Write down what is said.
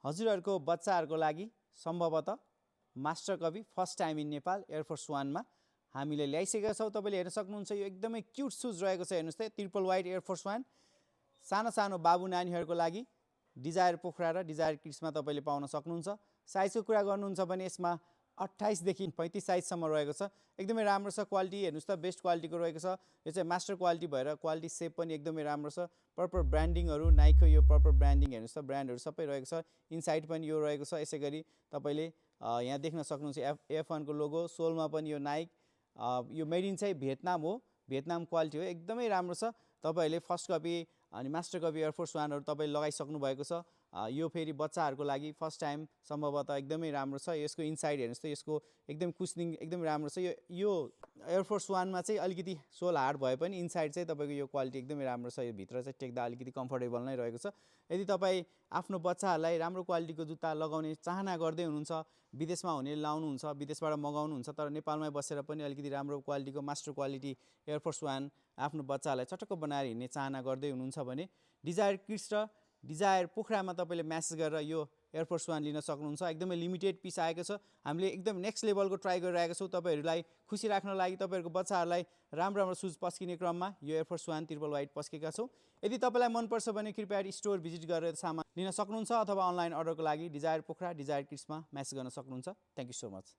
हजुरहरूको बच्चाहरूको लागि सम्भवतः master copy first time in Nepal air force वानमा हामीले ल्याइसकेका छौँ। तपाईँले हेर्न सक्नुहुन्छ यो एकदमै क्युट सुज रहेको छ। हेर्नुहोस् त ट्रिपल वाइड एयरफोर्स वान सानो सानो बाबु नानीहरूको लागि डिजायर पोखरा र डिजायर किड्समा तपाईँले पाउन सक्नुहुन्छ। साइजको कुरा गर्नुहुन्छ भने यसमा 28 देखि 35 साइजसम्म रहेको छ। एकदमै राम्रो छ क्वालिटी। हेर्नुहोस् त बेस्ट क्वालिटीको रहेको छ। यो चाहिँ मास्टर क्वालिटी भएर क्वालिटी सेप पनि एकदमै राम्रो छ। प्रपर ब्रान्डिङहरू नाइकको यो प्रपर ब्रान्डिङ हेर्नुहोस् त ब्रान्डहरू सबै रहेको छ। इनसाइड पनि यो रहेको छ। यसै गरी तपाईँले यहाँ देख्न सक्नुहुन्छ F1 को लोगो, सोलमा पनि यो नाइक। यो मेड इन चाहिँ भियतनाम हो, भियतनाम क्वालिटी हो। एकदमै राम्रो छ। तपाईँहरूले फर्स्ट कपी अनि मास्टर कपी एयरफोर्स वानहरू तपाईँले लगाइसक्नु भएको छ। यो फेरि बच्चाहरूको लागि फर्स्ट टाइम सम्भवतः एकदमै राम्रो छ। यसको इनसाइड हेर्नुहोस् त यसको एकदम कुसनिङ एकदमै राम्रो छ। यो एयरफोर्स वानमा चाहिँ अलिकति सोल हार्ड भए पनि इनसाइड चाहिँ तपाईँको यो क्वालिटी एकदमै राम्रो छ। यो भित्र चाहिँ टेक्दा अलिकति कम्फर्टेबल नै रहेको छ। यदि तपाईँ आफ्नो बच्चाहरूलाई राम्रो क्वालिटीको जुत्ता लगाउने चाहना गर्दै हुनुहुन्छ, विदेशमा हुने लाउनुहुन्छ, विदेशबाट मगाउनुहुन्छ, तर नेपालमै बसेर पनि अलिकति राम्रो क्वालिटीको मास्टर क्वालिटी एयरफोर्स वान आफ्नो बच्चाहरूलाई चटक्क बनाएर हिँड्ने चाहना गर्दै हुनुहुन्छ भने डिजायर किड्स र डिजायर पोखरामा तपाईँले म्यासेज गरेर यो एयरफोर्स वान लिन सक्नुहुन्छ। एकदमै लिमिटेड पिस आएको छ। हामीले एकदम नेक्स्ट लेभलको ट्राई गरिरहेको छौँ तपाईँहरूलाई खुसी राख्न लागि। तपाईँहरूको बच्चाहरूलाई राम्रो राम्रो सुज पस्किने क्रममा यो एयरफोर्स वान ट्रिपल वाइड पस्केका छौँ। यदि तपाईँलाई मनपर्छ भने कृपया स्टोर भिजिट गरेर सामान लिन सक्नुहुन्छ अथवा अनलाइन अर्डरको लागि डिजायर पोखरा डिजायर किड्समा म्यासेज गर्न सक्नुहुन्छ। Thank you so much.